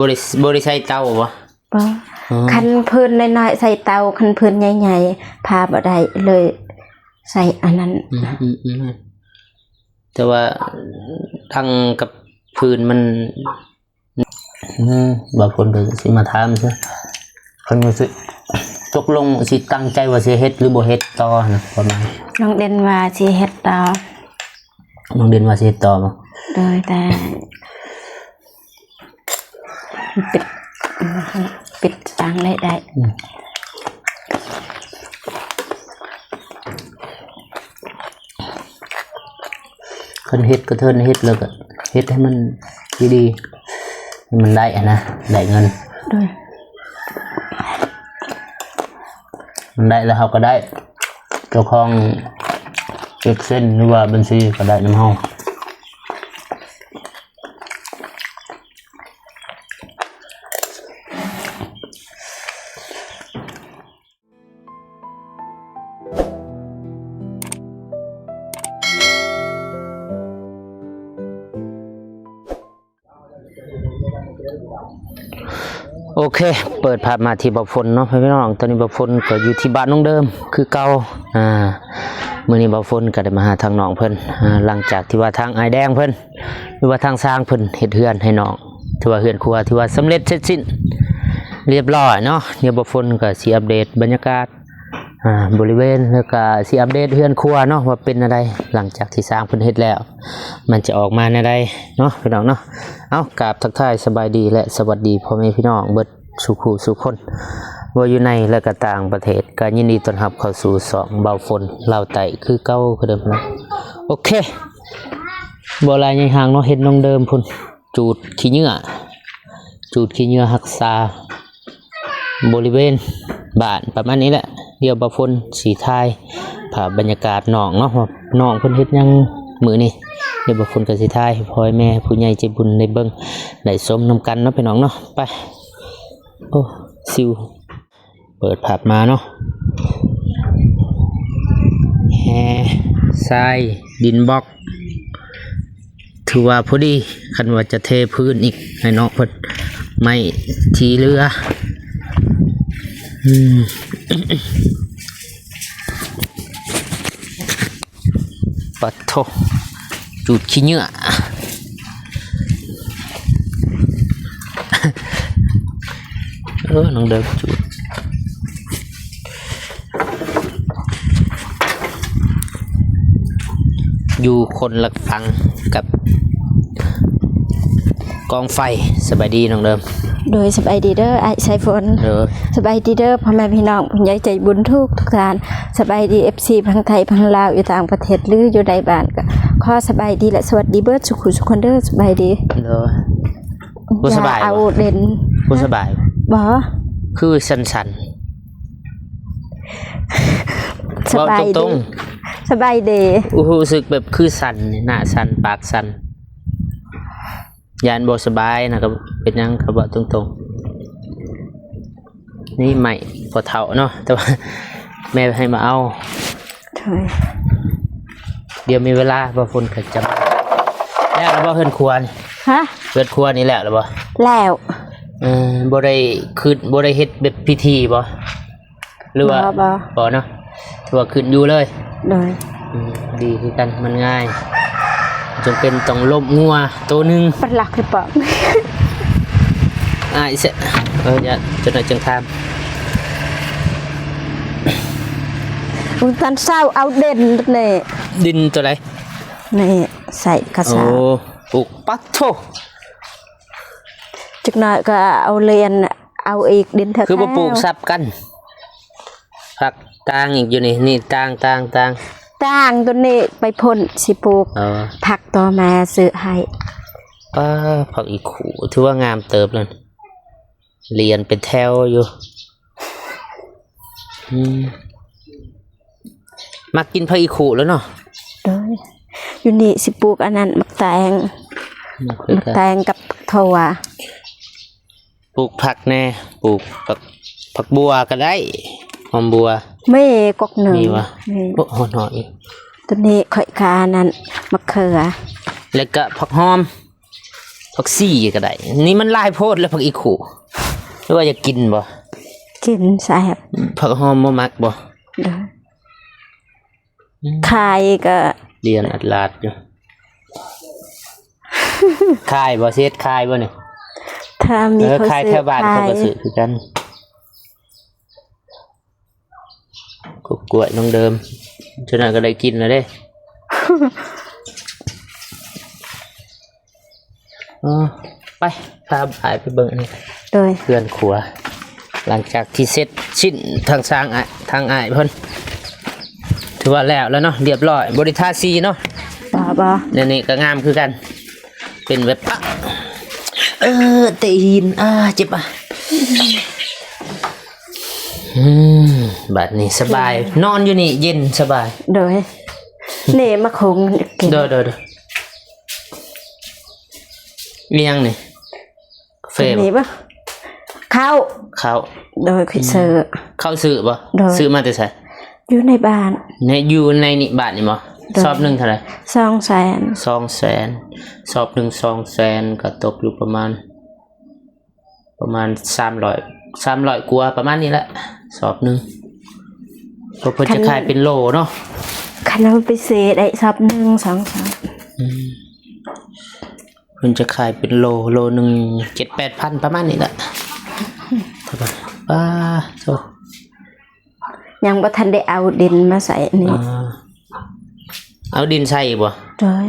ບໍ່ໄດ້ ບໍ່ໄດ້ໃສ່ເຕົາບໍ່? ບໍ່. ອໍ ຄັນພື້ນນ້ອຍໆໃສ່ເຕົາ, ຄັນພື້ນໃຫຍ່ໆຜ່າບໍ່ໄດ້ ເລີຍໃສ່ອັນນັ້ນ. ອືມໆ ແຕ່ວ່າຕັ້ງກັບພື້ນມັນ ອືມ ບາງຄົນກໍຊິມາຖາມຊະ ຄັນວ່າຊິຕົກລົງຊິຕັ້ງໃຈວ່າຊິເຮັດ ຫຼື ບໍ່ເຮັດຕໍ່ຫັ້ນນະ ປະມານ. ນ້ອງເດັ່ນວ່າຊິເຮັດຕໍ່. ນ້ອງເດັ່ນວ່າຊິເຮັດຕໍ່ບໍ່? ໂດຍ ແຕ່ປິດ ປິດທາງໄດ້ ໄດ້. ອືມ ຄັນເຮັດກໍເທີນເຮັດ ແລ້ວກໍເຮັດໃຫ້ມັນດີໆ ໃຫ້ມັນໄດ້ຫັ້ນນະ ໄດ້ເງິນ. ໂດຍ ມັນໄດ້ແລ້ວເຮົາກໍໄດ້ ເຈົ້າຂອງເອັກເຊັນ ຫຼືວ່າບັນຊີກໍໄດ້ນຳເຮົາ. ໂອເຄ ເປີດພາບມາທີ່ບ່າວຝົນເນາະ ພີ່ນ້ອງ. ຕອນນີ້ບ່າວຝົນກໍຢູ່ທີ່ບ້ານນ້ອງເດີມຄືເກົ່າ. ອາ ມື້ນີ້ບ່າວຝົນກໍໄດ້ມາຫາທາງນ້ອງເພິ່ນ ອາ ຫຼັງຈາກທີ່ວ່າທາງອ້າຍແດງເພິ່ນ ຫຼືວ່າທາງຊ່າງເພິ່ນເຮັດເຮືອນໃຫ້ນ້ອງ ຖືວ່າເຮືອນຄົວຖືວ່າສຳເລັດເສັດສິ້ນລຽບລ້ອຍເນາະ. ດຽວບ່າວຝົນກໍຊິອັບເດດບັນຍາກາດ ອ່າ ບໍລິເວນ ແລ້ວກະຊິອັບເດດເຮືອນຄົວເນາະ ວ່າເປັນແນວໃດ. ຫຼັງຈາກທີ່ຊ່າງເພິ່ນເຮັດແລ້ວ ມັນຈະອອກມາແນວໃດເນາະ ພີ່ນ້ອງເນາະ. ເອົາ ກາບທັກທາຍສະບາຍດີ ແລະ ສະຫວັດດີພໍ່ແມ່ພີ່ນ້ອງເບິດສູ່ຄູ່ສູ່ຄົນ ວ່າຢູ່ໃນ ແລະ ກະຕ່າງປະເທດ ກະຍິນດີຕ້ອນຮັບເຂົ້າສູ່ຊ່ອງບ່າວຝົນລາວໃຕ້ຄືເກົ່າຄືເດີມເນາະ. ໂອເຄ ບໍ່ຫຼາຍໃຫຍ່ຫ່າງເນາະ ເຫັນນ້ອງເດີມພຸ້ນ ຈູດຂີ້ເຫຍື້ອ ຈູດຂີ້ເຫຍື້ອຮັກສາບໍລິເວນບ້ານປະມານນີ້ແຫຼະ. ດຽວບ່າວຝົນຊິຖ່າຍພາບບັນຍາກາດນ້ອງເນາະ ວ່ານ້ອງເພິ່ນເຮັດຫຍັງມື້ນີ້. ດຽວບ່າວຝົນກໍຊິຖ່າຍໃຫ້ພໍ່ໃຫ້ແມ່ຜູ້ໃຫຍ່ໃຈບຸນໄດ້ເບິ່ງໄດ້ຊົມນຳກັນເນາະ ພີ່ນ້ອງເນາະ. ໄປ ໂອ້ ຊິວ ເປີດພາບມາເນາະ ແຮ່ຊາຍດິນບລັອກ ຖືວ່າພໍດີ. ຄັນວ່າຈະເທພື້ນອີກໃຫ້ນ້ອງເພິ່ນ ໄມ້ທີ່ເຫຼືອ ອືມ. ປະໂທ ຈູດຂີ້ເຫຍື້ອ ເອີ ນ້ອງເດີມຈູດ ຢູ່ຄົນລະຝັ່ງກັບ ກອງໄຟ. ສະບາຍດີນ້ອງເດີມ. ໂດຍ ສະບາຍດີເດີອ້າຍສາຍຝົນ. ໂດຍ ສະບາຍດີເດີພໍ່ແມ່ພີ່ນ້ອງຜູ້ໃຫຍ່ໃຈບຸນທຸກໆທ່ານ. ສະບາຍດີເອັຟຊີຝັ່ງໄທຝັ່ງລາວ ຢູ່ຕ່າງປະເທດ ຫຼື ຢູ່ໃນບ້ານ ກໍຂໍສະບາຍດີ ແລະ ສະຫວັດດີເບິດສູ່ຄູ່ສູ່ຄົນເດີ. ສະບາຍດີ. ໂດຍ ບໍ່ສະບາຍ ຢ່າເອົາເດັ່ນ. ບໍ່ສະບາຍ. ບໍ່ ຄືສັ່ນໆ. ສະບາຍດີ ເວົ້າຕົງໆ ສະບາຍດີ. ຮູ້ສຶກແບບຄືສັ່ນ ໜ້າສັ່ນ ປາກສັ່ນ. ຢ້ານບໍ່ສະບາຍນະ ກໍເປັນຫຍັງ ກໍເວົ້າຕົງໆ. ນີ້ໄມ້ພໍ່ເຖົ້າເນາະ ແຕ່ວ່າແມ່ໃຫ້ມາເອົາ. ໂດຍ ດຽວມີເວລາ ບ່າວຝົນກໍຈະມາ. ແລ້ວລະບໍ່ເຮືອນຄົວນີ້? ຮະ? ເຮືອນຄົວນີ້ແລ້ວລະບໍ່? ແລ້ວ. ເອີ ບໍ່ໄດ້ຄື ບໍ່ໄດ້ເຮັດແບບພິທີບໍ່? ຫຼືວ່າ ບໍ່ ບໍ່ ບໍ່ເນາະ ຖືວ່າຂຶ້ນຢູ່ເລີຍ. ໂດຍ ອືມ ດີຄືກັນ ມັນງ່າຍ ຈຳເປັນຕ້ອງລົບງົວໂຕໜຶ່ງ. ປະຫຼັກຫຼືປະ ອ້າຍເສະ ເອີ ຢ່າ ຈັກໜ້ອຍຈຶ່ງຖາມ. ຕອນເຊົ້າເອົາເດັ່ນນີ້ ດິນໂຕໃດ? ນີ້ ໃສ່ກະສາບ. ໂອ້ ປູກ ປະໂທ ຈັກໜ້ອຍກໍເອົາລຽນ ເອົາອີກດິນແທ້ໆ. ຄືບໍ່ປູກສັບກັນ? ຜັກຕ່າງອີກຢູ່ນີ້ ນີ້ຕ່າງ ຕ່າງ ຕ່າງ ຕ່າງ ໂຕນີ້ໄປພຸ້ນ ຊິປູກ ເອີ ຜັກຕໍ່ມາຊື້ໃຫ້. ປ້າ ຜັກອີ່ຄູ່ ຖືວ່າງາມເຕີບແລ້ວ ລຽນເປັນແຖວຢູ່. ອືມ ມັກກິນຜັກອີ່ຄູ່ແລ້ວເນາະ. ໂດຍ ຢູ່ນີ້ຊິປູກອັນນັ້ນ ໝາກແຕງ ໝາກແຕງກັບຖົ່ວ. ປູກຜັກແດ່ ປູກຜັກ ຜັກບົວກໍໄດ້ ຫອມບົວ. ມີກົກໜຶ່ງ ມີວະ? ມີ. ໂອ້ ຫອມໆ ໂຕນີ້ຂ້ອຍກະອັນນັ້ນ ໝາກເຂືອ ແລ້ວກະຜັກຫອມ ຜັ ຜັກຊີກໍໄດ້. ນີ້ມັນຫຼາຍໂພດແລ້ວ ຜັກອີ່ຄູ່. ຫຼືວ່າຢາກກິນບໍ່? ກິນແຊບ. ຜັກຫອມບໍ່ມັກບໍ່? ໂດຍ. ອືມ ຂາຍກໍ ລຽນອັດລາດຢູ່. ຂາຍບໍ່? ເຮັດຂາຍບໍ່ນີ້? ຖ້າມີ ເອີ ເຂົາ ຂາຍແຖວບ້ານເຂົາກໍຊື້ຄືກັນ. ກະກ້ວຍນ້ອງເດີມ ຈັກໜ້ອຍກໍໄດ້ກິນແລ້ວເດ້. ອໍ ໄປ ພາອ້າຍໄປເບິ່ງອັນນີ້ ໂດຍ ເຮືອນຄົວ. ຫຼັງຈາກທີ່ເສັດສິ້ນທາງຊ່າງອ້າຍ ທາງອ້າຍເພິ່ນ ຖືວ່າແລ້ວແລ້ວເນາະ ລຽບຮ້ອຍ ບໍ່ໄດ້ທາສີເນາະ. ບໍ່ ບໍ່ ແນວນີ້ກໍງາມຄືກັນ ເປັນແບບປະ ເອີ ເຕະຫີນ ອາ ເຈັບ ອາ. ອືມ ບາດນີ້ສະບາຍ ໂດຍ ນອນຢູ່ນີ້ເຢັນສະບາຍ. ໂດຍ ນີ້ມາຄົງກິນ. ໂດຍ ໂດຍ ໂດຍ. ອີຫຍັງນີ້? ກາເຟບໍ່? ນີ້ບໍ່? ເຂົ້າ ເຂົ້າ. ໂດຍ ຄື ອືມ ຊື້. ເຂົ້າຊື້ບໍ່? ໂດຍ. ຊື້ມາແຕ່ໃສ? ຢູ່ໃນບ້ານ. ໃນ ຢູ່ໃນນີ້ບ້ານນີ້ບໍ່? ໂດຍ. ຊອບໜຶ່ງເທົ່າໃດ? ສອງແສນ. ສອງແສນ. ຊອບໜຶ່ງສອງແສນ ກໍຕົກຢູ່ປະມານ ປະມານສາມຮ້ອຍ ສາມຮ້ອຍກວ່າ ປະມານນີ້ແຫຼະ ຊອບໜຶ່ງ. ເພາະເພິ່ນຈະຂາຍເປັນໂລເນາະ. ຄັນເຮົາໄປຊື້ໄດ້ຊອບໜຶ່ງ ສອງຊອບ. ອືມ ເພິ່ນຈະຂາຍເປັນໂລ ໂລໜຶ່ງເຈັດແປດພັນ ປະມານນີ້ແຫຼະ. ປາໂທ້ ຍັງບໍ່ທັນໄດ້ເອົາດິນມາໃສ່ນີ້. ອາ ເອົາດິນໃສ່ອີກບໍ່? ໂດຍ.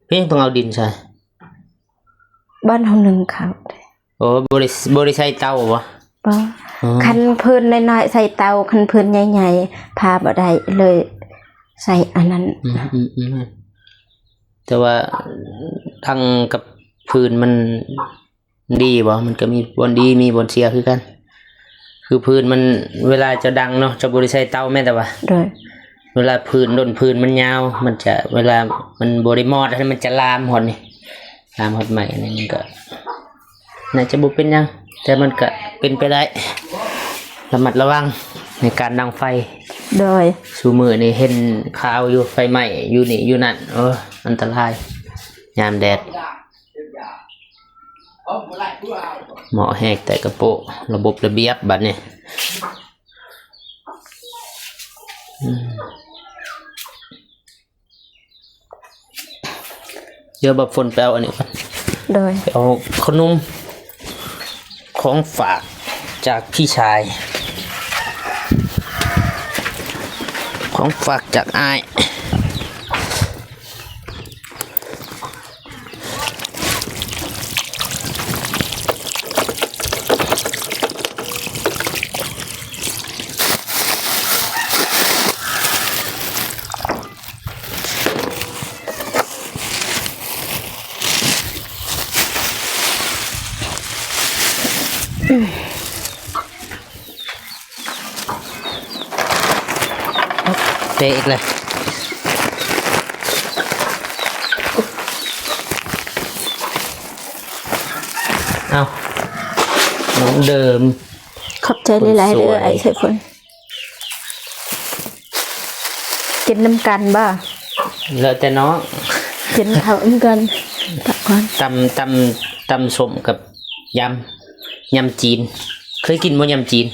ເປັນຫຍັງຕ້ອງເອົາດິນໃສ່? ບ່ອນເຮົາໜຶ້ງເຂົ້າ. ໂອ້ ບໍ່ໄດ້ ບໍ່ໄດ້ໃສ່ເຕົາບໍ່? ບໍ່. ອໍ ຄັນພື້ນນ້ອຍໆໃສ່ເຕົາ, ຄັນພື້ນໃຫຍ່ໆພາບໍ່ໄດ້ ເລີຍໃສ່ອັນນັ້ນ. ອືມໆໆ ແຕ່ວ່າດັງກັບພື້ນມັນ ດີບໍ່? ມັນກໍມີບ່ອນດີ ມີບ່ອນເສຍຄືກັນ. ຄືພື້ນມັນ ເວລາເຈົ້າດັງເນາະ ເຈົ້າບໍ່ໄດ້ໃສ່ເຕົາແມ່ນແຕ່ວ່າ ໂດຍ ເວລາພື້ນ ດົນພື້ນມັນຍາວ ມັນຈະ ເວລາມັນບໍ່ໄດ້ມອດ ມັນຈະລາມຮອດນີ້ ລາມຮອດໄມ້. ອັນນີ້ມັນກໍໜ້າຈະບໍ່ເປັນຫຍັງ ແຕ່ມັນກໍເປັນໄປໄດ້. ລະມັດລະວັງໃນການດັງໄຟ. ໂດຍ. ຊຸມື້ນີ້ເຫັນຂ່າວຢູ່ ໄຟໄໝ້ຢູ່ນີ້ຢູ່ນັ້ນ ໂອ້ ອັນຕະລາຍຍາມແດດ. ໝໍ້ແຫກແຕກກະໂປະ ລະບົບລະບຽບບັດນີ້. ອືມ ດຽວບັກຝົນໄປເອົາອັນນີ້ກ່ອນ. ໂດຍ. ໄປເອົາຂະໜົມ ຂອງຝາກຈາກພີ່ຊາຍ ຂອງຝາກຈາກອ້າຍ. ເຕະອີກແລ້ວ. ເອົ້າ ນ້ອງເດີມ ຂອບໃຈຫຼາຍໆເດີ ຄົນສວຍ ອ້າຍໄຊພົນ. ກິນນຳກັນບໍ່? ແລ້ວແຕ່ນ້ອງ ກິນເຂົ້ານຳກັນ. ຕັກກ່ອນ. ຕຳ ຕຳ ຕຳສົ້ມກັບ ຍຳ ຍຳຈີນ. ເຄີຍກິນບໍ່ຍຳຈີນ?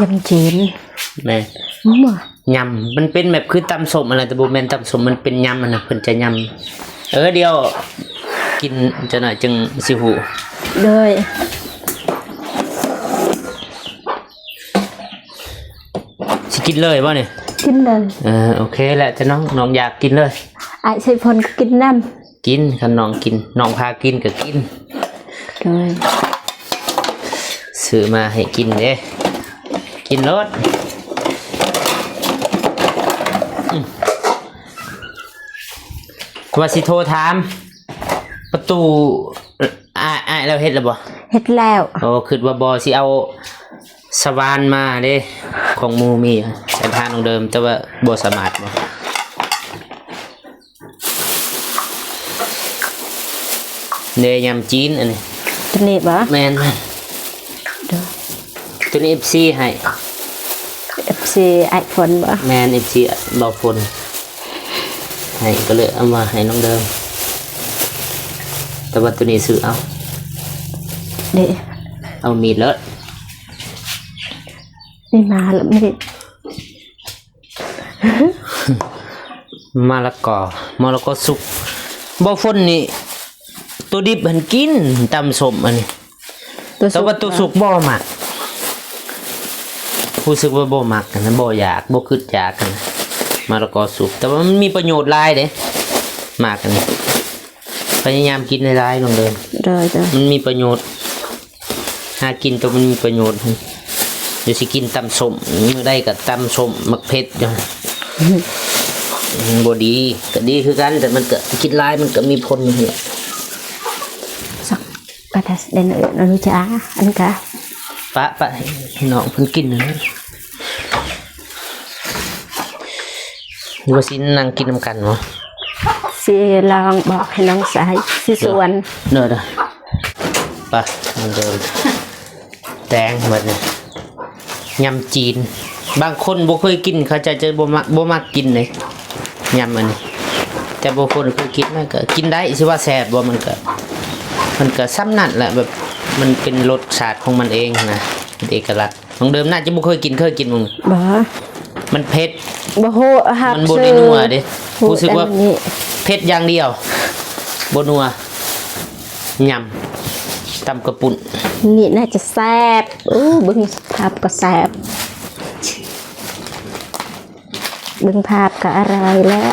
ຍຳຈີນ? ແມ່ນ. ບໍ່. ຍຳ ມັນເປັນແບບຄືຕຳສົ້ມຫັ້ນນະ ແຕ່ບໍ່ແມ່ນຕຳສົ້ມ ມັນເປັນຍຳຫັ້ນນະ ເພິ່ນຈະຍຳ. ເອີ ດຽວກິນຈັກໜ້ອຍຈຶ່ງຊິຮູ້. ໂດຍ. ຊິກິນເລີຍບໍ່ນີ້? ກິນເລີຍ. ເອີ ໂອເຄ ແລ້ວແຕ່ນ້ອງ ນ້ອງຢາກກິນເລີຍ. ອ້າຍໄຊພົນກໍກິນນຳ. ກິນ ຄັນນ້ອງກິນ ນ້ອງພາກິນກໍກິນ. ໂດຍ. ຊື້ມາໃຫ້ກິນເດ້ ກິນໂລດ. ອືມ ວ່າຊິໂທຖາມ ປະຕູ ອ້າຍ ອ້າຍລາວເຮັດແລ້ວບໍ່? ເຮັດແລ້ວ. ໂອ້ ຄິດວ່າບໍ່ ຊິເອົາສະຫວ່ານມາເດ້ ຂອງໝູ່ມີ ແຕ່ທາງນ້ອງເດີມ ແຕ່ວ່າບໍ່ສາມາດບໍ່. ເດ້ ຍຳຈີນອັນນີ້. ຕົວນີ້ບໍ່? ແມ່ນໆ. ໂດຍ. ຕົວນີ້ເອັຟຊີໃຫ້. ເອັຟຊີອ້າຍຝົນບໍ່? ແມ່ນ ເອັຟຊີບ່າວຝົນໃຫ້ ກໍເລີຍເອົາມາໃຫ້ນ້ອງເດີມ. ແຕ່ວ່າໂຕນີ້ຊື້ເອົາ ເດ້ ເອົາມີດເລີຍ ນີ້ມາແລ້ວມີດ ມະລະກອ ມະລະກອສຸກ ບໍ່ຝົນນີ້ ໂຕດິບຫັ້ນກິນ ຕຳສົ້ມອັນນີ້ ໂຕສຸກ ແຕ່ວ່າໂຕສຸກບໍ່ມັກ ຮູ້ສຶກວ່າບໍ່ມັກຫັ້ນນະ ບໍ່ຢາກ ບໍ່ຄຶດຢາກຫັ້ນນະ ມະລະກອສຸກ ແຕ່ວ່າມັນມີປະໂຫຍດຫຼາຍເດ້ ໝາກອັນນີ້ ພະຍາຍາມກິນຫຼາຍໆ ນ້ອງເດີມ ໂດຍໆ ມັນມີປະໂຫຍດ ຫາກິນໂຕມັນມີປະໂຫຍດ ດຽວຊິກິນຕຳສົ້ມ ມື້ໃດກໍຕຳສົ້ມໝາກເຜັດຢູ່ ມັນບໍ່ດີ ກໍດີຄືກັນ ແຕ່ມັນກໍກິນຫຼາຍມັນກໍມີຜົນຢູ່ຫັ້ນແຫຼະ ສະ ກະທັດເດນເອີນອະນຸຈາ ອັນກະ ປະ ປະໃຫ້ນ້ອງເພິ່ນກິນ ຫຼືວ່າຊິນັ່ງກິນນຳກັນບໍ? ຊິລອງບອກໃຫ້ນ້ອງຊາຍ ຊິຊວນ ເດີ ເດີ ໄປ ເດີ ແຕງບັດນີ້ ຍຳຈີນ ບາງຄົນບໍ່ເຄີຍກິນ ເຂົາເຈົ້າຈະບໍ່ມັກ ບໍ່ມັກກິນເດ້ ຍຳອັນນີ້ ແຕ່ບາງຄົນເຄີຍກິນ ມັນກໍກິນໄດ້ ຊິວ່າແຊບບໍ່ ມັນກໍ ມັນກໍສ່ຳນັ້ນແຫຼະ ແບບມັນເປັນລົດຊາດຂອງມັນເອງນະ ເປັນເອກະລັກ ນ້ອງເດີມໜ້າຈະບໍ່ເຄີຍກິນ ເຄີຍກິນບໍ່? ບໍ່ ມັນເຜັດ ບໍ່ຮູ້ ຮັບ ມັນບໍ່ໄດ້ນົວເດ້ ຮູ້ສຶກວ່າເຜັດຢ່າງດຽວ ບໍ່ນົວ ຍຳ ຕຳກະປຸ້ນ ນີ້ໜ້າຈະແຊບ ໂອ້ ເບິ່ງພາບກໍແຊບ ເບິ່ງພາບກໍອະຮ່ອຍແລ້ວ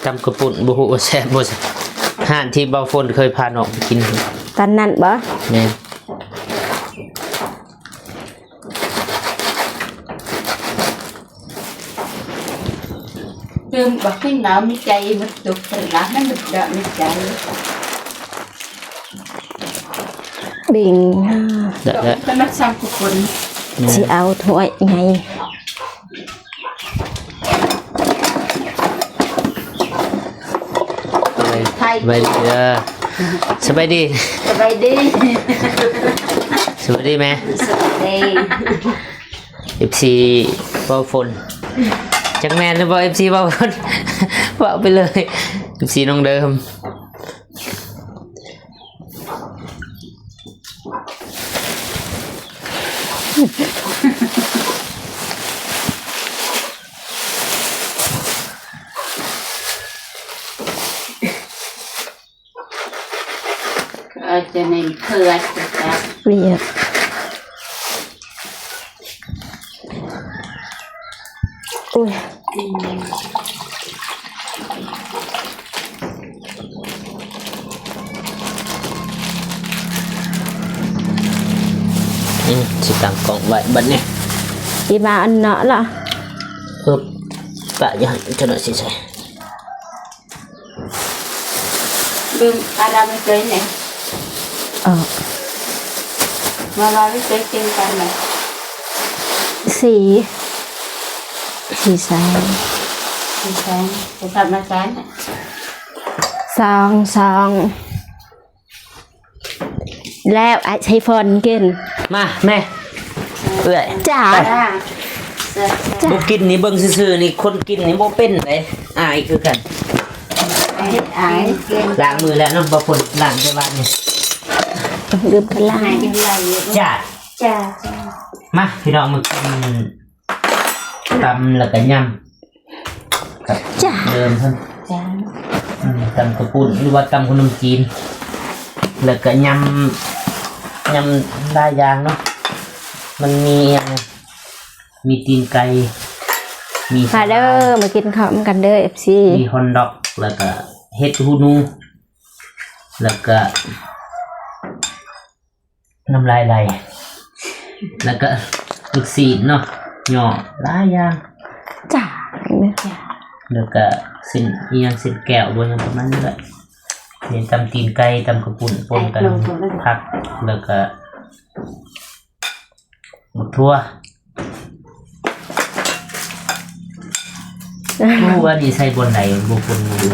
ຕຳກະປຸ້ນ ບໍ່ຮູ້ວ່າແຊບບໍ່ແຊບ ຮ້ານທີ່ເບົາຝົນເຄີຍພານ້ອງໄປກິນ ຕອນນັ້ນບໍ່? ແມ່ນ ຕື່ມບັກກິນນ້ຳໃນໃຈ ມັນຕົກໃສ່ລາກ ມັນດອກໃນໃຈ ບິງ ດະ ດະ ແຕ່ມັນຊ່າງທຸກຄົນ ແມ່ນ ຊິເອົາຖ້ວຍໃຫຍ່ ສະບາຍ ສະບາຍດີເດີ ສະບາຍດີ ສະບາຍດີ ສະບາຍດີແມ່ ສະບາຍດີ ເອັຟຊີ ເວົ້າຝົນ ຈັກແມ່ນຫຼືບໍ່ ເອັຟຊີ ເວົ້າຝົນ ເວົ້າໄປເລີຍ ເອັຟຊີ ນ້ອງເດີມ ເອີ ຈະເນັ້ນເຄືອຈະຈັບ ວຽກ ໂອ້ຍ ອືມ ອືມ ຊິຕັ້ງກ້ອງໄວ້ບັດນີ້ ອີ່ມາອັນເນາະລະ ເອີ ປະຢູ່ຫັ້ນ ຈະໜ້ອຍຊິໃສ່ ເບິ່ງອາດຳເຄີຍແດ່ ເອີ ມາລາວເຄີຍກິນກັນແດ່ ສີ່ ສີ່ແສນ ສີ່ແສນ ໄປທຳມາຈານ ສອງ ສອງ ແລ້ວອ້າຍໄຊຟອນກິນ ມາແມ່ ເອື້ອຍ ຈ້າ ໄປ ຈ້າ ບໍ່ກິນນີ້ ເບິ່ງຊື່ໆນີ້ ຄົນກິນນີ້ບໍ່ເປັນເດ້ ອາຍຄືກັນ ອາຍ ອາຍ ລ້າງມືແລ້ວເນາະ ບໍ່ຄົນລ້າງແຕ່ວາດນີ້ ຕ້ອງດື່ມກັນລ້າງ ຈ້າ ຈ້າ ມາ ພີ່ນ້ອງ ມາກິນ ຕຳແລ້ວກໍຍຳ ກັບ ຈ້າ ເດີມເພິ່ນ ຈ້າ ອືມ ຕຳກະປຸ້ນ ຫຼືວ່າຕຳຂະໜົມຈີນ ແລ້ວກໍຍຳ ຍຳຫຼາຍຢ່າງເນາະ ມັນມີຫຍັງ ມີຕີນໄກ່ ມີ ມາເດີ ສາຫຼ່າຍ ມາກິນເຂົ້ານຳກັນເດີ ເອັຟຊີ ມີຮອດດອກ ແລ້ວກໍເຫັດຫູໜູ ແລ້ວກໍ ນ້ຳລາຍໄຫຼ ແລ້ວກະລູກຊີ້ນເນາະ ຍໍ້ ຫຼາຍຢ່າງ ຈ້າ ແລ້ວກະເສັ້ນອີ່ຫຍັງ ເສັ້ນແກ້ວບໍ່ ຫຍັງປະມານນີ້ແຫຼະ ມີຕຳຕີນໄກ່ ຕຳກະປຸ້ນ ປົນກັນ ຜັກ ແລ້ວກະບັກຖົ່ວ. ບໍ່ຮູ້ວ່ານີ້ໃສ່ບ່ອນໃດ ບໍ່ຄົນບໍ່ຮູ້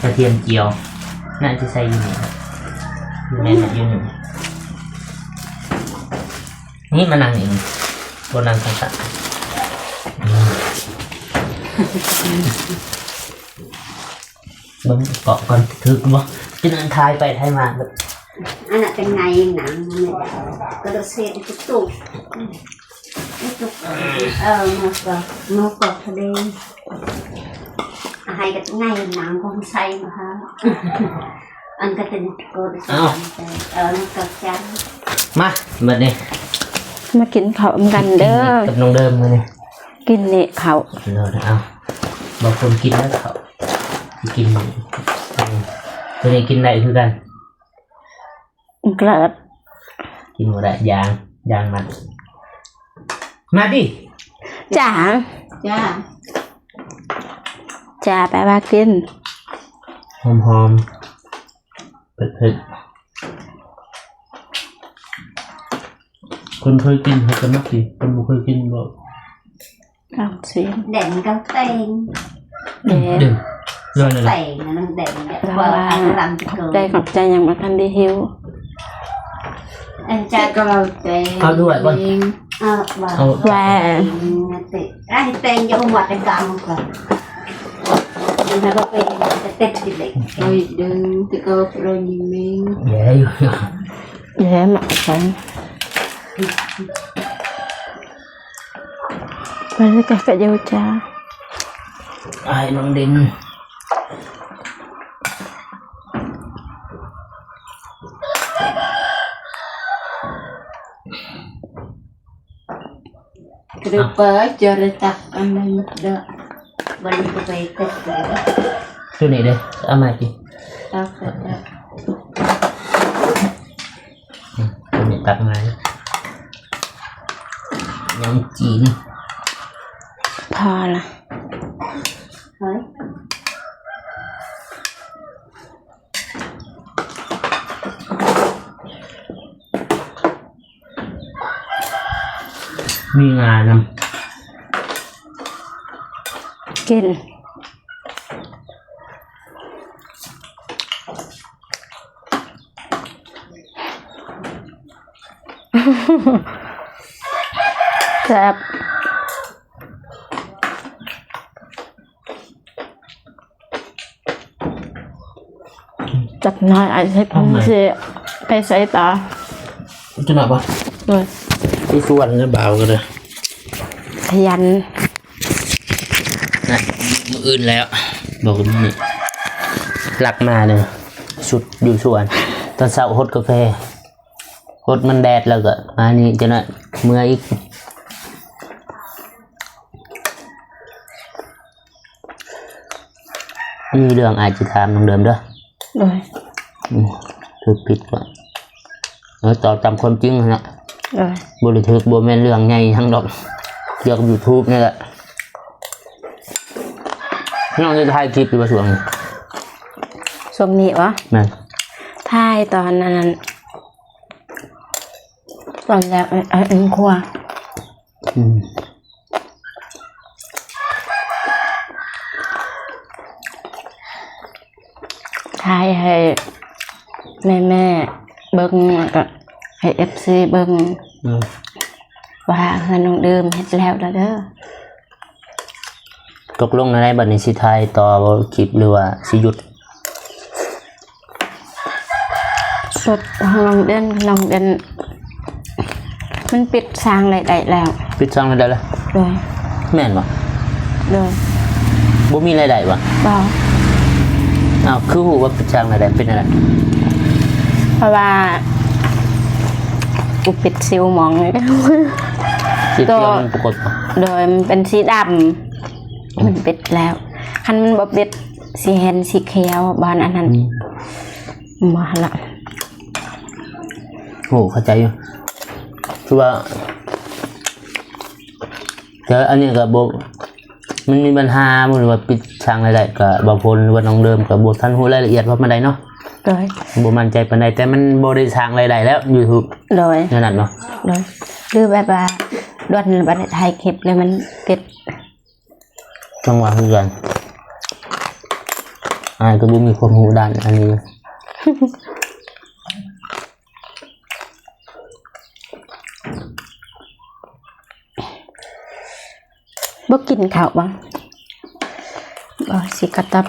ກະທຽມຈຽວ ໜ້າຈະໃສ່ຢູ່ນີ້ ຢູ່ໃນນັ້ນຢູ່ນີ້ ນີ້ມານັ່ງນີ້ ບໍ່ນັ່ງຂ້າງໆ ອືມ. ເບິ່ງເກາະກ່ອນ ຖືກບໍ່? ຈະນັ້ນຖ່າຍໄປຖ່າຍມາເບິດ. ອັນນັ້ນເປັນໄງໜັງມັນ ກະໂດດເຊດ ຕຸກຕຸກ ຕຸກຕຸກ. ເອີ ໝູກອກ ໝູກອກທະເລ ໃຫ້ກະໄງໜັງຂອງໄຊມາຫາ ອັນກະເຕັນໂກດ. ເອົາ ເອີ ນຳກັບຈານ ມາ ບັດນີ້ ມາກິນເຂົ້ານຳກັນເດີ ກັບນ້ອງເດີມມື້ນີ້. ກິນນີ້ເຂົ້າ ເອົາ ບໍ່ຄົນກິນແລ້ວເຂົ້າ ຊິກິນ ອືມ ໂຕນີ້ກິນໄດ້ຄືກັນ ເກີດ ກິນບໍ່ໄດ້ ຢາງ ຢາງມັນ ມາຕິ ຈ້າ ຈ້າ ຈ້າ ແປວ່າກິນ ຫອມໆ ເຜັດໆ. ຄົນເຄີຍກິນເຂົາຈະມັກກິນ ຄົນບໍ່ເຄີຍກິນບໍ່ ລອງຊິມ. ແດງກັບແຕງ ແດງ ແດງ ແຕງ ແດງ ແຕ່ວ່າ ຂອບໃຈ ຂອບໃຈ ຍັງບໍ່ທັນໄດ້ຫິວ. ອັນຈະກະເອົາແຕງ ເອົາດ້ວຍບໍ່? ເອົາ ວ່າ ເອົາ ວ່າ ອາ ແຕງ ຢ່າຫົວແຕ່ກາງກ່ອນ ມັນໃຫ້ບໍ່ເປັນ ແຕ່ເຕັດຕິເລັກ ເອົາອີກເດີ ແຕ່ກໍບໍ່ມີເມັງ ແຍ່ຢູ່ ແຍ່ມາໃສ່ ໄປແລ້ວກະກະເຍົວຈ້າ ອ້າຍນ້ອງເດັ່ນ. ກະເດີເປີດ ຈະໄດ້ຕັກອັນໃດໝົດເດີ ບັດນີ້ກະໄປຕັກເດີ ໂຕນີ້ເດ້ ເອົາມາກິນ ຕັກເດີ ອືມ ໂຕນີ້ຕັກມາ ຍຳຈີນ ພໍລະ ເຮີ້ຍ. ມີງານຳ ກິນ ແຊບ. ຈັກໜ້ອຍອ້າຍເຮັດ ເອົາໃໝ່ ຊິໄປໃສ່ຕໍ່ ຈັກໜ້ອຍບໍ່? ໂດຍ ທີ່ສວນນີ້ບ່າວກະເດີ ຂະຫຍັນ ນະ ມື້ອື່ນແລ້ວ ບອກມື້ນີ້ ລັກມາເດີ ຊຸດຢູ່ສວນ ຕອນເຊົ້າຫົດກາແຟ ຫົດມັນແດດແລ້ວກະມານີ້ ຈັກໜ້ອຍເມືອອີກ. ມີເລື່ອງອ້າຍຊິຖາມນ້ອງເດີມເດີ ໂດຍ ອືມ ຖືກຜິດກະ ເອີ ຕອບຕາມຄວາມຈິງຫັ້ນນະ ໂດຍ ບໍ່ໄດ້ຖືກ ບໍ່ແມ່ນເລື່ອງໃຫຍ່ຫຍັງດອກ ກ່ຽວກັບຢູທູບນີ້ແຫຼະ. ນ້ອງໄດ້ຖ່າຍຄລິບຢູ່ບໍ່ຊ່ວງນີ້? ຊ່ວງນີ້ຫວາ? ແມ່ນ ຖ່າຍຕອນອັນນັ້ນ ຕອນແລກ ເອີ ເອີ ຄົວ ອືມ ຖ່າຍໃຫ້ແມ່ໆເບິ່ງ ແລ້ວກະໃຫ້ເອັຟຊີເບິ່ງ ອືມ ວ່າເຮືອນນ້ອງເດີມເຮັດແລ້ວລະເດີ. ຕົກລົງແນວໃດບັດນີ້ ຊິຖ່າຍຕໍ່ບໍ່ຄລິບ ຫຼືວ່າຊິຢຸດ? ສຸດຂອງນ້ອງເດັ່ນ ນ້ອງເດັ່ນ ມັນປິດສ້າງລາຍໄດ້ແລ້ວ ປິດສ້າງລາຍໄດ້ແລ້ວ ໂດຍ ແມ່ນບໍ່? ໂດຍ ບໍ່ມີລາຍໄດ້ບໍ່? ບໍ່ ອ້າວ ຄືຮູ້ວ່າປິດສ້າງລາຍໄດ້ ເປັນຫຍັງ? ເພາະວ່າກູປິດຊິວໝອງນີ້ ຊິວມັນປາກົດ ໂດຍ ມັນເປັນສີດຳ ມັນປິດແລ້ວ ຄັນມັນບໍ່ປິດ ຊິເຫັນສີຂຽວບ່ອນອັນນັ້ນ ອືມ ບໍ່ຫັ້ນລະ ໂຫ ເຂົ້າໃຈຢູ່ ຄືວ່າ ແຕ່ອັນນີ້ກະບໍ່ ມັນມີບັນຫາບໍ່ ຫຼືວ່າປິດສ້າງລາຍໄດ້ ກະບ່າວພົນ ຫຼືວ່ານ້ອງເດີມ ກະບໍ່ທັນຮູ້ລາຍລະອຽດພໍປານໃດເນາະ ໂດຍ ບໍ່ໝັ້ນໃຈປານໃດ ແຕ່ມັນບໍ່ໄດ້ສ້າງລາຍໄດ້ແລ້ວ ຢູທູບ ໂດຍ ແນວນັ້ນເນາະ ໂດຍ ຫຼືແບບວ່າ ດວນບໍ່ໄດ້ຖ່າຍຄລິບ ແລ້ວມັນປິດ ຈັ່ງວ່າຄືກັນ ອ້າຍກະບໍ່ມີຄວາມຮູ້ດ້ານອັນນີ້ ບໍ່ກິນເຂົ້າຫວາ? ບໍ່ ຊິກະຕັບ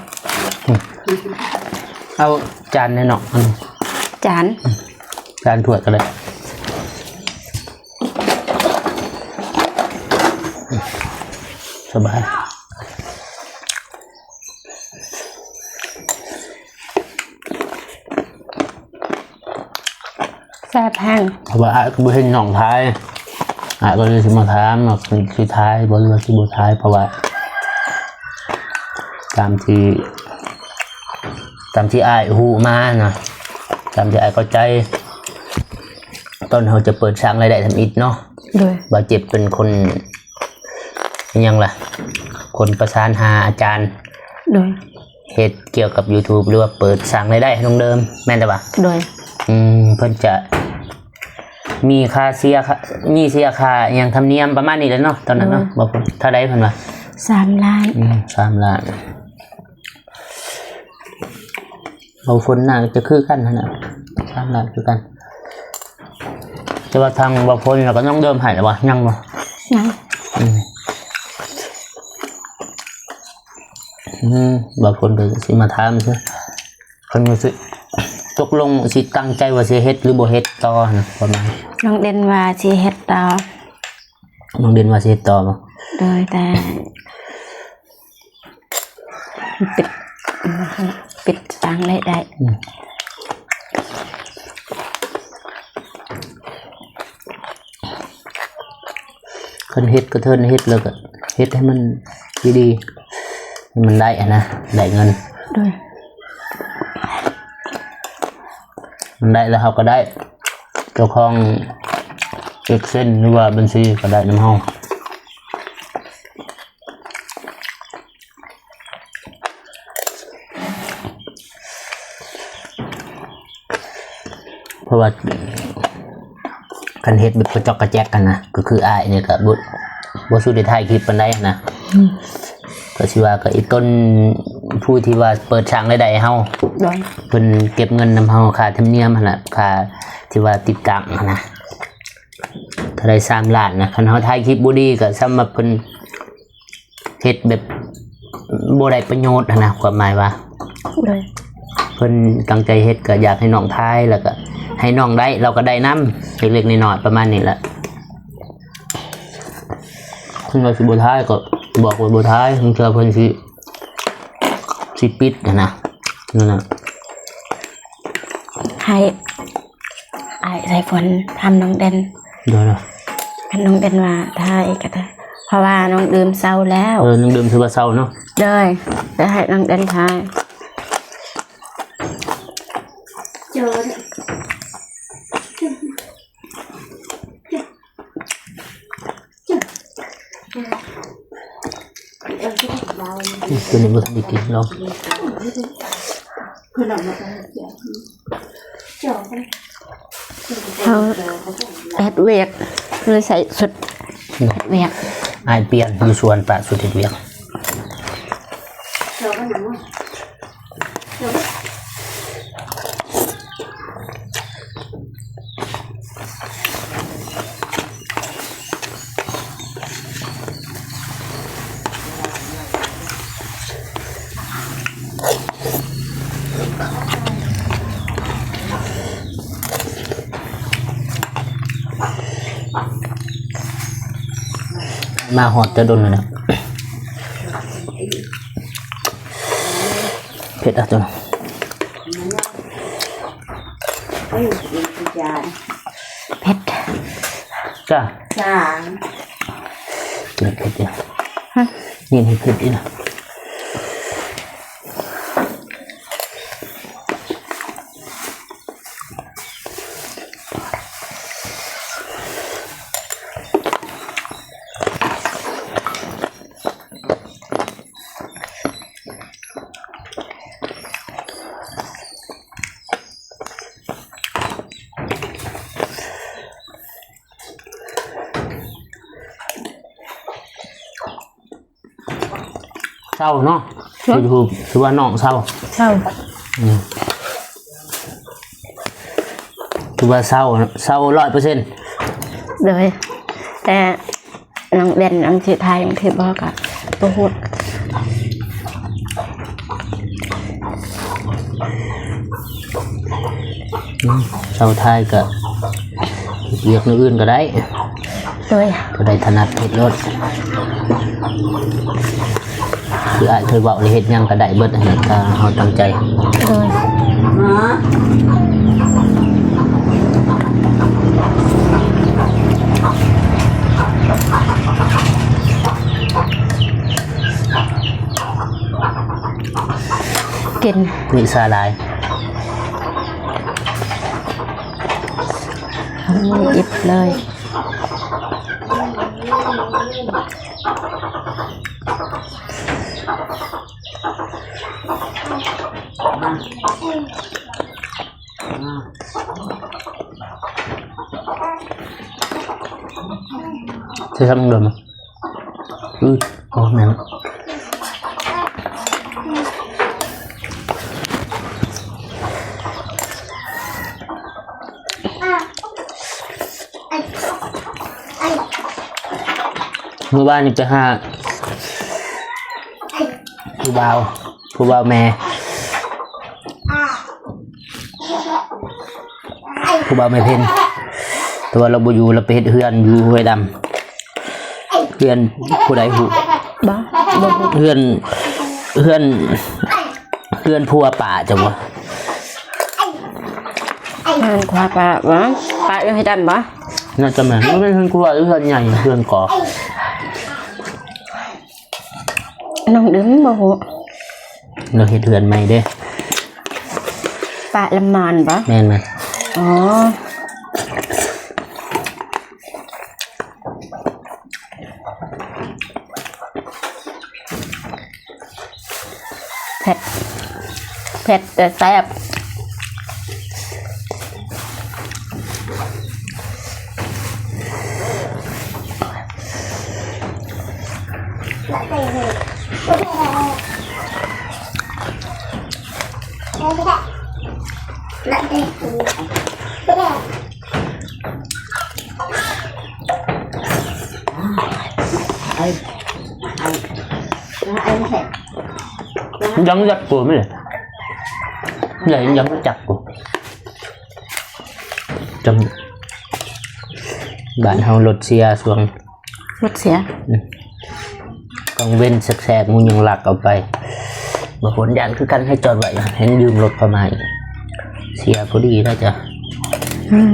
ອືມ ເອົາຈານແດ່ເນາະ ອັນ ຈານ ຈານຖ້ວຍກໍໄດ້ ສະບາຍ. ແຊບແຮງ ເພາະວ່າອ້າຍກໍບໍ່ເຫັນນ້ອງຖ່າຍ ອ້າຍກໍເລີຍຊິມາຖາມວ່າເພິ່ນຊິຖ່າຍບໍ່ ຫຼືວ່າຊິບໍ່ຖ່າຍ ເພາະວ່າຕາມທີ່ ຕາມທີ່ອ້າຍຮູ້ມານະ ຕາມທີ່ອ້າຍເຂົ້າໃຈ ຕອນເຮົາຈະເປີດສ້າງລາຍໄດ້ທຳອິດເນາະ ໂດຍ ບ່າວເຈັບເປັນຄົນ ອີຫຍັງລະ ຄົນປະສານຫາອາຈານ ໂດຍ ເຮັດກ່ຽວກັບ YouTube ຫຼືວ່າເປີດສ້າງລາຍໄດ້ໃຫ້ນ້ອງເດີມ ແມ່ນແຕ່ວ່າ ໂດຍ ອືມ ເພິ່ນຈະມີຄ່າເສຍ ຄ່າ ມີເສຍຄ່າອີຫຍັງທຳນຽມປະມານນີ້ແຫຼະເນາະ ຕອນນັ້ນເນາະ ໂດຍ ບໍ່ ເທົ່າໃດເພິ່ນວ່າ ສາມລ້ານ ອືມ ສາມລ້ານ ເບົາຝົນໜ້າຈະຄືກັນຫັ້ນນະ ສາມລ້ານຄືກັນ ແຕ່ວ່າທາງເບົາຝົນລະກະນ້ອງເດີມໃຫ້ລະບໍ່ ຍັງບໍ່ ຍັງ ອືມ ອືມ ເບົາຝົນກໍຊິມາຖາມຊື່ ເພິ່ນວ່າຊິຕົກລົງ ຊິຕັ້ງໃຈວ່າຊິເຮັດ ຫຼືບໍ່ເຮັດຕໍ່ຫັ້ນນະ ປະມານ ນ້ອງເດັ່ນວ່າຊິເຮັດຕໍ່ ນ້ອງເດັ່ນວ່າຊິເຮັດຕໍ່ບໍ່ ໂດຍ ແຕ່ ປິດ ປິດສ້າງລາຍໄດ້ ອືມ ຄັນເຮັດກະເທີນເຮັດ ແລ້ວກະເຮັດໃຫ້ມັນດີໆ ໃຫ້ມັນໄດ້ຫັ້ນນະ ໄດ້ເງິນ ໂດຍ ມັນໄດ້ແລ້ວເຮົາກະໄດ້ ເຈົ້າຂອງ AdSense ຫຼືວ່າບັນຊີກະໄດ້ນຳເຮົາ. ເພາະວ່າຄັນເຮັດແບບກະຈອກກະແຈກຫັ້ນນະ ກໍຄືອ້າຍນີ້ກະບໍ່ ບໍ່ສູ້ໄດ້ຖ່າຍຄລິບປານໃດຫັ້ນນະ ອືມ ກໍຊິວ່າກໍອີຕົນຜູ້ທີ່ວ່າເປີດສ້າງລາຍໄດ້ໃຫ້ເຮົາ ໂດຍ ເພິ່ນເກັບເງິນນຳເຮົາ ຄ່າທຳນຽມຫັ້ນນະ ຄ່າທີ່ວ່າຕິດຕັ້ງຫັ້ນນະ ເທົ່າໃດ ສາມລ້ານນະ ຄັນເຮົາຖ່າຍຄລິບບໍ່ດີກໍສ່ຳວ່າເພິ່ນ ເຮັດແບບບໍ່ໄດ້ປະໂຫຍດຫັ້ນນະ ຄວາມໝາຍວ່າ ໂດຍ ເພິ່ນຕັ້ງໃຈເຮັດ ກໍຢາກໃຫ້ນ້ອງຖ່າຍ ແລ້ວກໍໃຫ້ນ້ອງໄດ້ ລາວກໍໄດ້ນຳ ເລັກໆນ້ອຍໆ ປະມານນີ້ແຫຼະ ເພິ່ນວ່າຊິບໍ່ຖ່າຍ ກໍບອກວ່າບໍ່ຖ່າຍ ບາງເທື່ອເພິ່ນຊິ ຊິປິດຫັ້ນນະ ນັ້ນນະ ໃຫ້ ອ້າຍສາຍຝົນຖາມນ້ອງເດັ່ນ ໂດຍ ຄັນນ້ອງເດັ່ນວ່າຖ່າຍກໍໄດ້ ເພາະວ່ານ້ອງເດີມເຊົາແລ້ວ ເອີ ນ້ອງເດີມຖືວ່າເຊົາເນາະ ໂດຍ ຈະໃຫ້ນ້ອງເດັ່ນຖ່າຍ ໂຈນ ຕົວນີ້ບໍ່ທັນໄດ້ກິນ ລອງ ເຮົາເຮັດວຽກ ເລີຍໃສ່ຊຸດເຮັດວຽກ ອ້າຍປ່ຽນຢູ່ສວນ ປະຊຸດເຮັດວຽກ. ມາຮອດແຕ່ດົນແລ້ວນະ ເຜັດອະ ເອີ ເປັນຈານ ເຜັດ ຈ້າ ຈ້າ ກິນເຜັດຢູ່ ຮະ ນີ້ໃຫ້ເຜັດອີກນະ. ເຊົາເນາະ ເນາະ ຄື ຄືວ່ານ້ອງເຊົາ ເຊົາ ອືມ ຄືວ່າເຊົາ ເຊົາຮ້ອຍເປີເຊັນ ໂດຍ ແຕ່ ນ້ອງເດັ່ນ ນ້ອງຊິຖ່າຍ ນ້ອງຊິບອກ ກໍບໍ່ຮູ້ ເ ອືມ ຊາວໄທກໍເຮັດວຽກແນວອື່ນກໍໄດ້ ໂດຍ ກໍໄດ້ຖະໜັດເຮັດໂລດ ຄືອ້າຍເຄີຍເວົ້າແລ້ວ ເຮັດຫຍັງກໍໄດ້ເບິດ ຖ້າເຮົາຕັ້ງໃຈ ໂດຍ ກິນ ມີສາຫຼາຍ ອືມ ອິດເລີຍ ໃສ່ຊ້ຳເດີມ. ອື ໂອ້ ແມ່ນ ມື້ວານນີ້ໄປຫາຜູ້ບ່າວ ຜູ້ບ່າວແມ່ ຜູ້ບ່າວແມ່ເພັນ ແຕ່ວ່າລາວບໍ່ຢູ່ ລາວໄປເຮັດເຮືອນຢູ່ຫ້ວຍດຳ. ເຮືອນຜູ້ໃດຮູ້? ບໍ່ ບໍ່ຮູ້. ເຮືອນ ເຮືອນ ເຮືອນຜົວປ້າເຈົ້າບໍ່? ເຮືອນຜົວປ້າບໍ່? ປ້າຢູ່ໃຫ້ດຳບໍ່? ໜ້າຈະແມ່ນ. ບໍ່ແມ່ນເຮືອນຄົວ ເຮືອນໃຫຍ່ ເຮືອນກໍ ນ້ອງດຶງບໍ່ຮູ້. ລາວເຮັດເຮືອນໃໝ່ເດ້. ປ້າລຳມານບໍ່? ແມ່ນ ແມ່ນ. ອໍ ເຜັດ ເຜັດແຕ່ແຊບ. ຍັງຈັກກູແມ່ ໃຫຍ່ຍັງຈັກກູ ຈຳ ບ້ານເຮົາລົດເສຍຊ່ວງ ລົດເສຍ ອືມ ກາງເວັນແສກໆ ໝູຍັງລັກເອົາໄປ. ບາງຄົນຢ້ານຄືກັນ ໃຫ້ຈອດໄວ້ ເຫັນຢືມລົດເຂົາມາອີກ ເສຍພໍດີແລ້ວຈ້ະ. ອືມ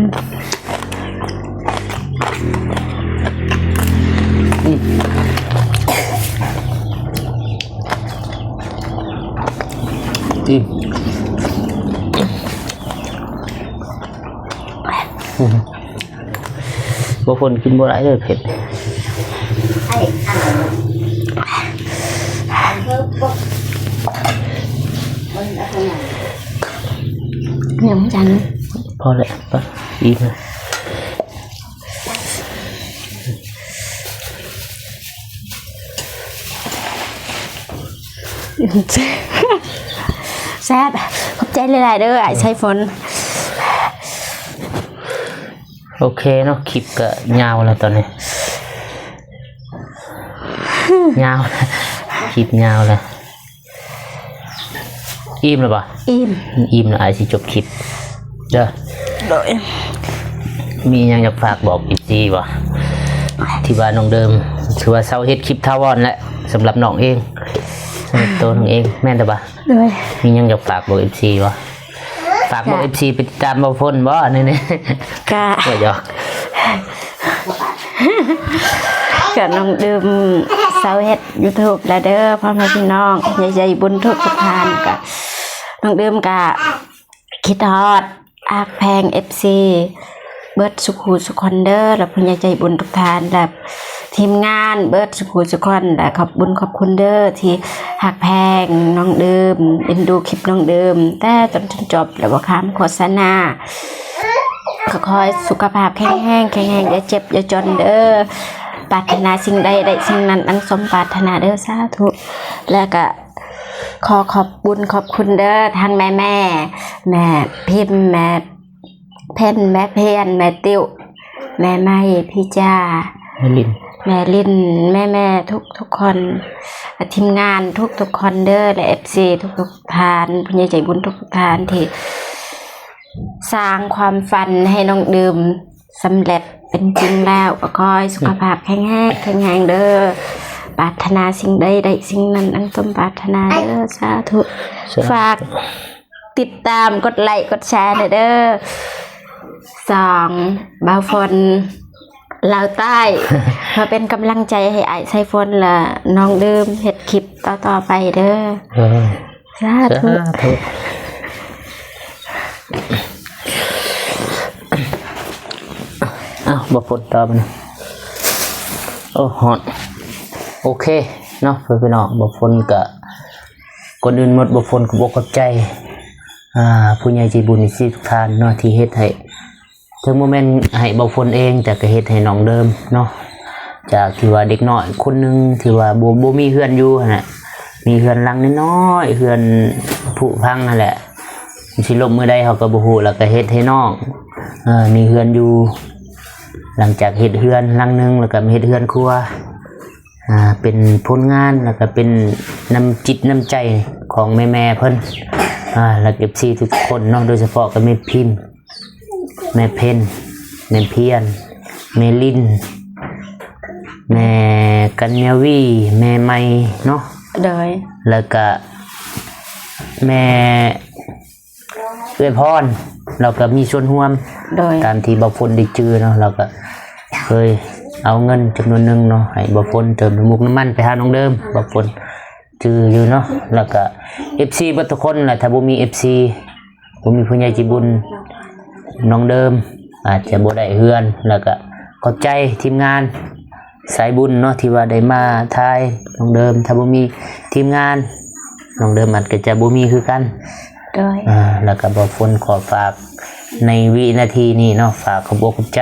ອືມ ອືມ. ບໍ່ຄົນກິນບໍ່ໄດ້ເດີເຜັດ. ຍັງຈັງ ພໍແລ້ວ ອີກແລ້ວ. ແຊບ ຂອບໃຈຫຼາຍໆເດີ ອ້າຍໄຊຝົນ. ໂອເຄເນາະ ຄລິບກະຍາວແລ້ວຕອນນີ້ ຍາວ ຄລິບຍາວແລ້ວ. ອີ່ມແລ້ວບໍ່? ອີ່ມ ອີ່ມແລ້ວ ອ້າຍຊິຈົບຄລິບເດີ. ໂດຍ ມີຫຍັງຢາກຝາກບອກເອັຟຊີບໍ່? ທີ່ວ່ານ້ອງເດີມ ຖືວ່າເຊົາເຮັດຄລິບຖາວອນແລ້ວ ສຳລັບນ້ອງເອງ ສຳລັບໂຕນ້ອງເອງ ແມ່ນແຕ່ບໍ່? ໂດຍ ມີຫຍັງຢາກຝາກບອກເອັຟຊີບໍ່? ຝາກບອກ ກະ ເອັຟຊີ ໄປຕິດຕາມເບົາຝົນບໍ່? ນີ້ ນີ້ ກະ ບໍ່ ຢອກ ກະນ້ອງເດີມເຊົາເຮັດຢູທູບແລ້ວເດີ ພໍ່ແມ່ພີ່ນ້ອງ ຜູ້ໃຫຍ່ໃຈບຸນທຸກໆທ່ານ. ກະນ້ອງເດີມກະຄິດຮອດຮັກແພງເອັຟຊີເບິດສູ່ຄູ່ສູ່ຄົນເດີ ແລະ ຜູ້ໃຫຍ່ໃຈບຸນທຸກທ່ານ ແລະ ທີມງານເບິດສູ່ຄູ່ສູ່ຄົນ ແລະ ຂອບບຸນຂອບຄຸນເດີ ທີ່ຮັກແພງນ້ອງເດີມ ເອັນດູຄລິບນ້ອງເດີມ ແຕ່ຕົ້ນຈົນຈົບ ແລະ ບໍ່ຂ້າມໂຄສະນາ. ກໍຂໍໃຫ້ສຸຂະພາບແຂງແຮງ ແຂງແຮງ ຢ່າເຈັບຢ່າຈົນເດີ ປາດຖະໜາສິ່ງໃດໄດ້ສິ່ງນັ້ນ ດັ່ງສົມປາດຖະໜາເດີ ສາທຸ. ແລະ ກະຂໍຂອບບຸນຂອບຄຸນເດີ ທັງແມ່ໆ ແມ່ພິມ ແມ່ ເພັນ ແມ່ພຽນ ແມ່ຕິວ ແມ່ໄມ້ ພີ່ຈາ ແມ່ລິນ ແມ່ລິນ ແມ່ໆ ທຸກໆຄົນ ແລະ ທີມງານທຸກໆຄົນເດີ ແລະ ເອັຟຊີທຸກໆທ່ານ ຜູ້ໃຫຍ່ໃຈບຸນທຸກໆທ່ານ ທີ່ ສ້າງຄວາມຝັນໃຫ້ນ້ອງເດີມສຳເລັດເປັນຈິງແລ້ວ ກໍຂໍໃຫ້ສຸຂະພາບແຂງແຮງ ແຂງແຮງເດີ ປາດຖະໜາສິ່ງໃດໄດ້ສິ່ງນັ້ນດັ່ງສົມປາດຖະໜາເດີ ສາທຸ. ສາທຸ. ຝາກຕິດຕາມ ກົດໄລ ກົດແຊແດ່ເດີ. ສອງ ບ່າວຝົນ ລາວໃຕ້ ມາເປັນກຳລັງໃຈໃຫ້ອ້າຍສາຍຝົນ ແລະ ນ້ອງເດີມເຮັດຄລິບຕໍ່ໆໄປເດີ. ເອີ ສາທຸ ສາທຸ. ອ້າວ ບໍ່ຝົນຕອບນະ. ໂອ້ ຮ້ອນ. ໂອເຄເນາະ ເພື່ອນພີ່ນ້ອງ ບໍ່ຝົນກະ ກ່ອນອື່ນໝົດ ບໍ່ຝົນຂອບອົກຂອບໃຈ ອ່າ ຜູ້ໃຫຍ່ໃຈບຸນ ເອັຟຊີ ທຸກທ່ານເນາະ ທີ່ເຮັດໃຫ້ ເຖິງບໍ່ແມ່ນໃຫ້ບໍ່ຝົນເອງ ແຕ່ກໍເຮັດໃຫ້ນ້ອງເດີມເນາະ ຈາກທີ່ວ່າເດັກນ້ອຍຄົນໜຶ່ງທີ່ວ່າບໍ່ ບໍ່ມີເຮືອນຢູ່ຫັ້ນນະ ມີເຮືອນຫຼັງນ້ອຍໆ ເຮືອນຜຸພັງຫັ້ນແຫຼະ ຊິລົ້ມມື້ໃດເຮົາກໍບໍ່ຮູ້ ແລ້ວກໍເຮັດໃຫ້ນ້ອງ ເອີ ມີເຮືອນຢູ່ ຫຼັງຈາກເຮັດເຮືອນຫຼັງໜຶ່ງ ແລ້ວກໍມາເຮັດເຮືອນຄົວ ອ່າ ເປັນຜົນງານ ແລ້ວກໍເປັນນ້ຳຈິດນ້ຳໃຈຂອງແມ່ໆເພິ່ນ ອ່າ ແລະ ເອັຟຊີທຸກຄົນເນາະ ໂດຍສະເພາະກໍແມ່ພິມ ແມ່ເພັນ ແມ່ພຽນ ແມ່ລິນ ແມ່ກັນຍາວີ ແມ່ໃໝ່ເນາະ ໂດຍ ແລ້ວກະແມ່ເອື້ອຍພອນ ລາວກະມີສ່ວນຮ່ວມ ໂດຍ ຕາມທີ່ບ່າວຝົນໄດ້ຈື່ເນາະ ລາວກະເຄີຍເອົາເງິນຈຳນວນໜຶ່ງເນາະ ໃຫ້ບ່າວຝົນເຕີມນ້ຳມູກນ້ຳມັນໄປຫານ້ອງເດີມ ບ່າວຝົນ ຈື່ຢູ່ເນາະ ແລ້ວກະເອັຟຊີເບິດທຸກຄົນແຫຼະ ຖ້າບໍ່ມີເອັຟຊີ ບໍ່ມີຜູ້ໃຫຍ່ໃຈບຸນ ນ້ອງເດີມອາດຈະບໍ່ໄດ້ເຮືອນ ແລ້ວກະຂອບໃຈທີມງານສາຍບຸນເນາະ ທີ່ວ່າໄດ້ມາຖ່າຍນ້ອງເດີມ ຖ້າບໍ່ມີທີມງານ ນ້ອງເດີມອາດກໍຈະບໍ່ມີຄືກັນ ໂດຍ ອາ ແລ້ວກະບ່າວຝົນຂໍຝາກໃນວິນາທີນີ້ເນາະ ຝາກຂອບອົກຂອບໃຈ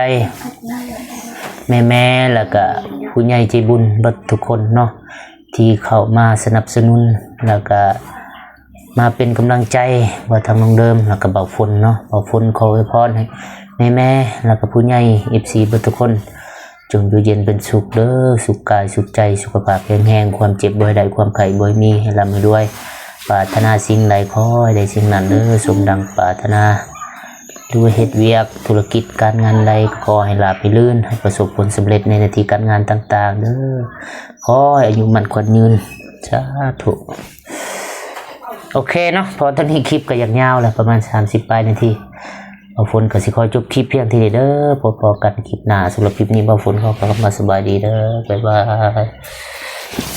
ແມ່ໆ ແລ້ວກະຜູ້ໃຫຍ່ໃຈບຸນເບິດທຸກຄົນເນາະ ທີ່ເຂົ້າມາສະໜັບສະໜູນ ແລ້ວກະມາເປັນກຳລັງໃຈ ວ່າທາງນ້ອງເດີມ ແລ້ວກະບ່າວຝົນເນາະ ບ່າວຝົນຂໍອວຍພອນໃຫ້ແມ່ໆ ແລ້ວກະຜູ້ໃຫຍ່ ເອັຟຊີເບິດທຸກຄົນ ຈົ່ງຢູ່ເຢັນເປັນສຸກເດີ ສຸກກາຍສຸກໃຈ ສຸຂະພາບແຂງແຮງ ຄວາມເຈັບບໍ່ໃຫ້ໄດ້ ຄວາມໄຂ້ບໍ່ໃຫ້ມີ ໃຫ້ລ່ຳໃຫ້ລວຍ ປາດຖະໜາສິ່ງໃດຂໍໃຫ້ໄດ້ສິ່ງນັ້ນເດີ ສົມດັ່ງປາດຖະໜາ ຫຼືວ່າເຮັດວຽກທຸລະກິດການງານໃດ ກໍຂໍໃຫ້ລາບໃຫ້ລື່ນ ໃຫ້ປະສົບຜົນສຳເລັດໃນໜ້າທີ່ການງານຕ່າງໆເດີ ຂໍໃຫ້ອາຍຸໝັ້ນຂວັນຍືນ ສາທຸ. ໂອເຄເນາະ ເພາະຕອນນີ້ຄລິບກໍຢາກຍາວແລ້ວ ປະມານສາມສິບປາຍນາທີ ບ່າວຝົນກໍຊິຂໍຈົບຄລິບພຽງເທົ່ານີ້ເດີ ພົບພໍ້ກັນຄລິບໜ້າ ສຳລັບຄລິບນີ້ບ່າວຝົນຂໍກ່າວຄຳວ່າສະບາຍດີເດີ ບາຍບາຍ.